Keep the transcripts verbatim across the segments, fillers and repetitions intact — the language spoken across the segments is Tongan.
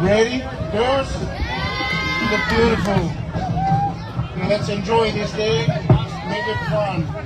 Ready, girls? Look beautiful. Now let's enjoy this day. Make it fun.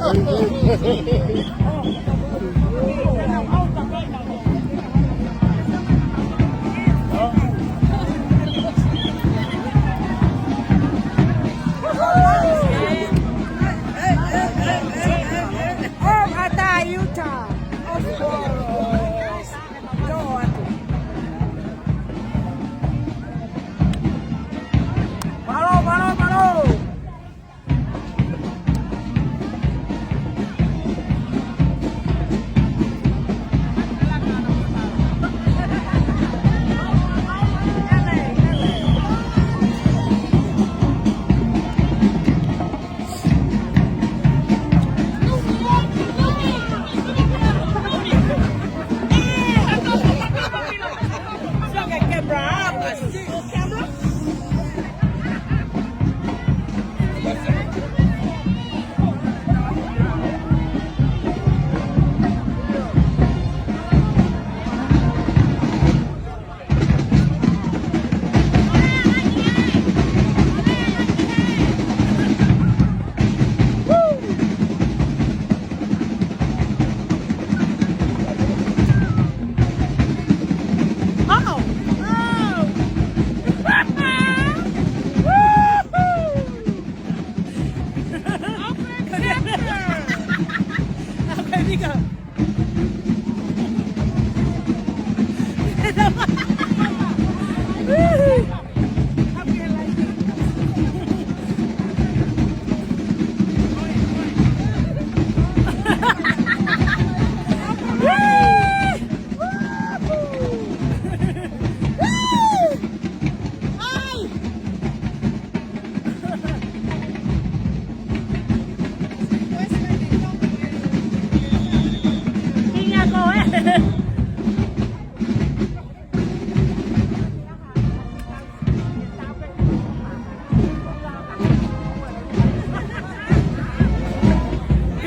Oh, ʻatā Utah. Of course. Tō atu. Mālō, mālō, mālō.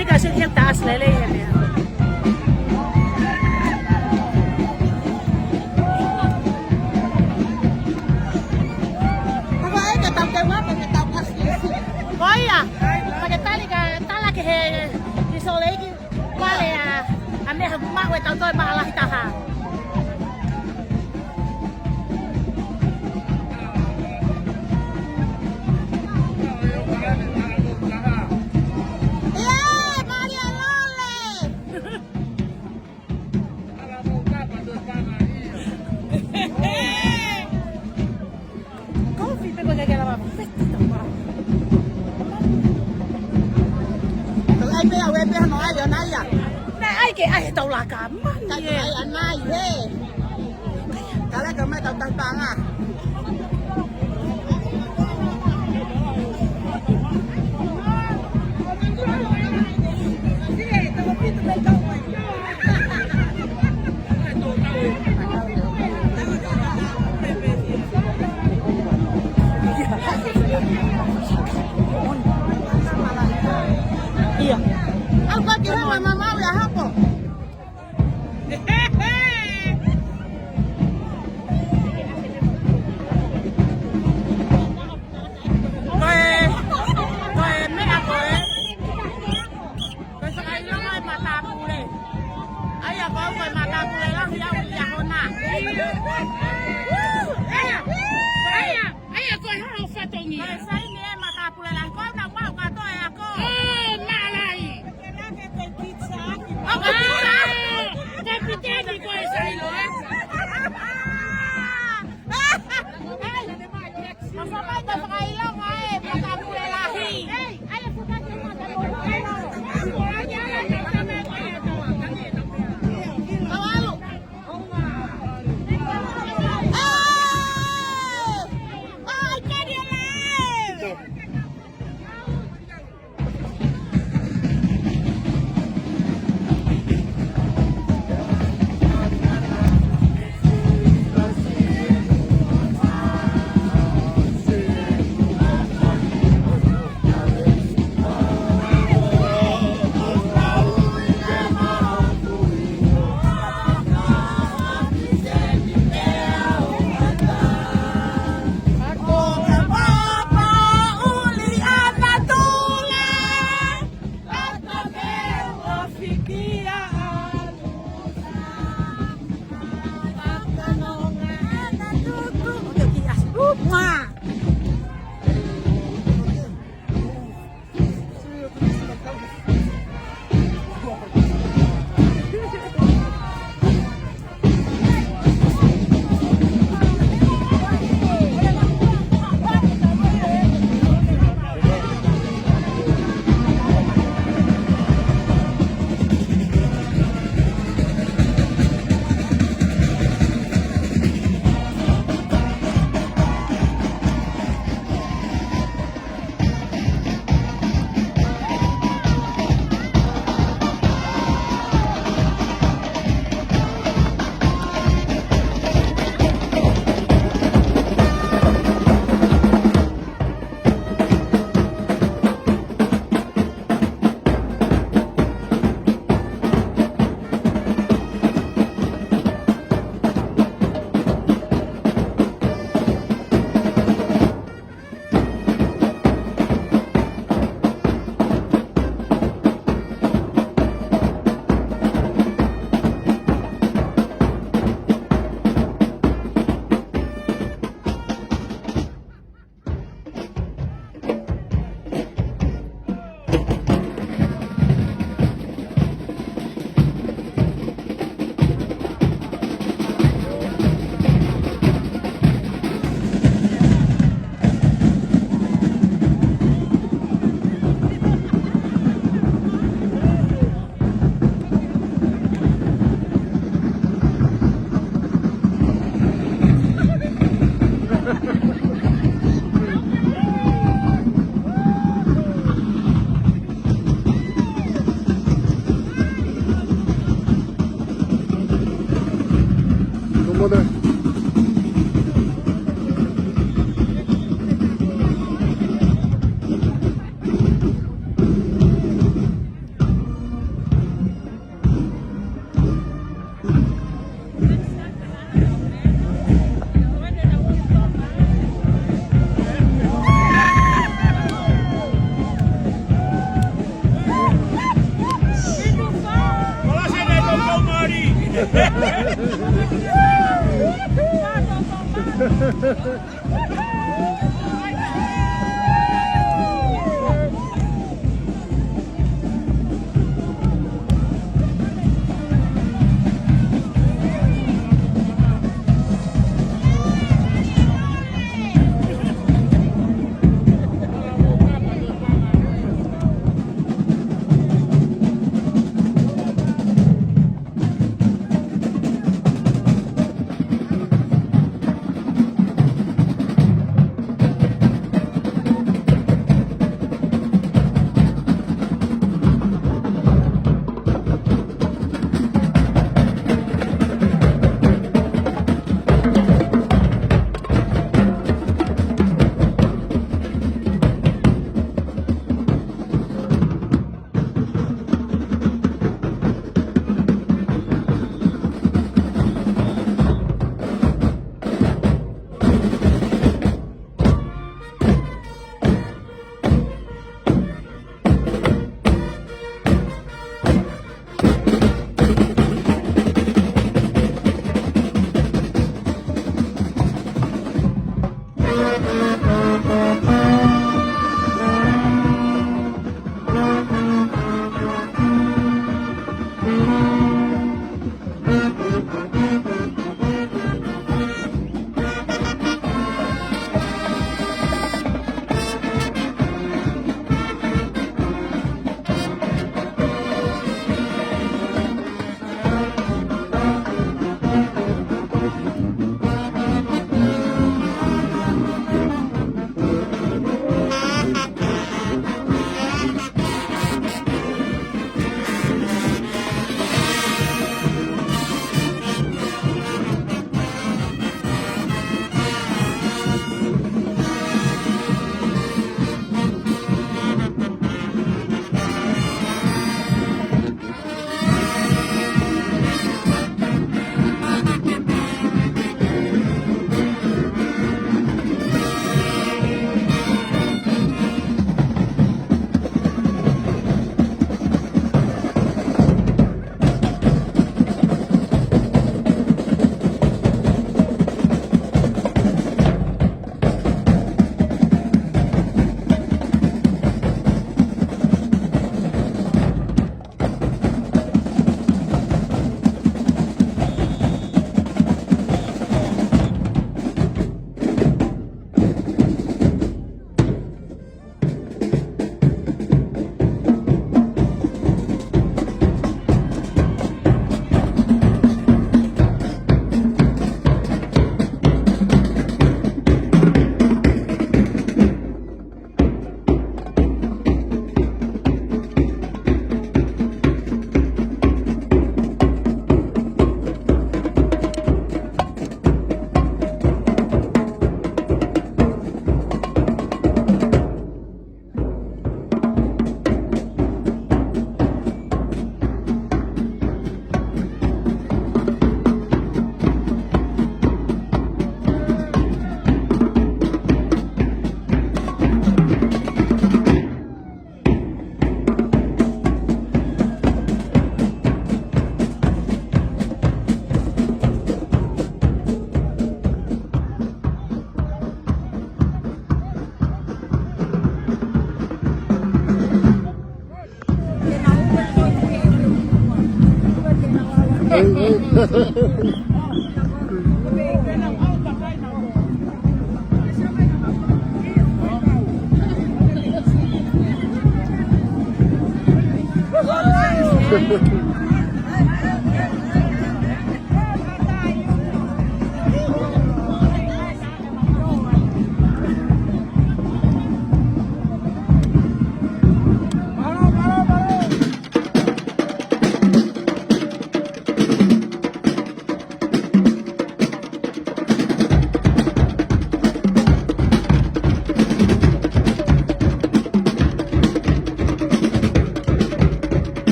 Ika sio ki he taʻasi lelei he meʻa. Ko ia, ka ke tali ka tala ki he, ki Sōleki. Vale ʻa, ʻa meʻa haku maʻu e tau toe maʻalahi taha. ʻIo, Malia Lole! Kofi pe ko ke lava feti tau mara. Tau ai pē au e pē hano ai ana ia. Naʻe ʻai ke ʻai he tau laka mani. Kai e. Ai ana ia he. Kala ka mai tau tau tanga. ʻIo. Au ka ke hama mamau ia hapo. Ko e, ko e meʻa ko e. Ko e fakaʻilonga e matāpule. ʻAi ʻa ko au ko e matāpule lahi au ia hona. ʻAi ʻa, ʻai ʻa, ʻai ʻa ko e hao fatongia. Ko e saini e matāpule lahi ko au na mau ka toe ako. ʻO malai. ʻO kapiteni. Kapiteni ko e saini e. Masa mai ka fakaʻilonga e matāpule lahi.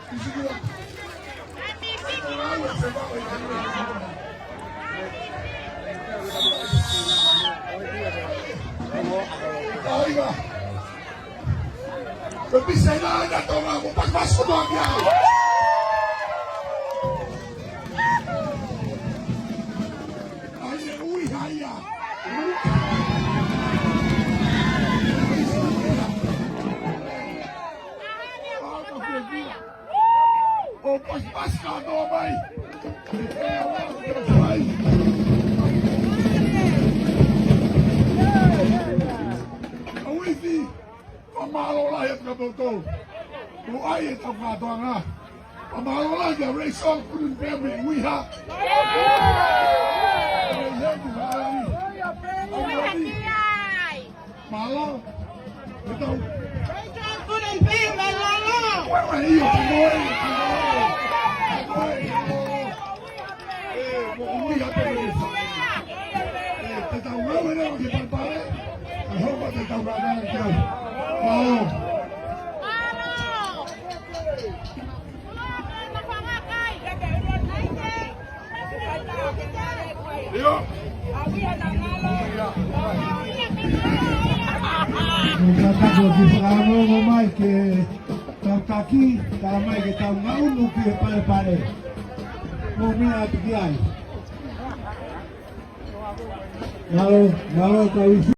Ko e pisa ʻe ua ʻa Tonga, mo pasipasi ko Tonga ki ai. ʻAi e ui haia. ʻO pasipasi kātoa mai. Mai. ʻAuifi, fakamālō lahi atu kia kimoutolu. Ko e ʻai ʻetau kātoanga. Fakamālō lahi kia Rachel Kuinupeau mo e ui ha. Mālō. Rachel Kuinupeau mo e lalo. Ua, ua, ʻio, ka moe, ka moe, ka moe. ʻE, mo ui ha pē. ʻE, te tau ngāue leva ki Palepale. ʻE hoko te tau kātoanga ki ai. Mālō. ʻIo. Ka taku ki fakaongo mai ke tau taki, tā mai ke tau ngaunu ki he Palepale. Mo meʻa atu ki ai. Mālō, mālō, tau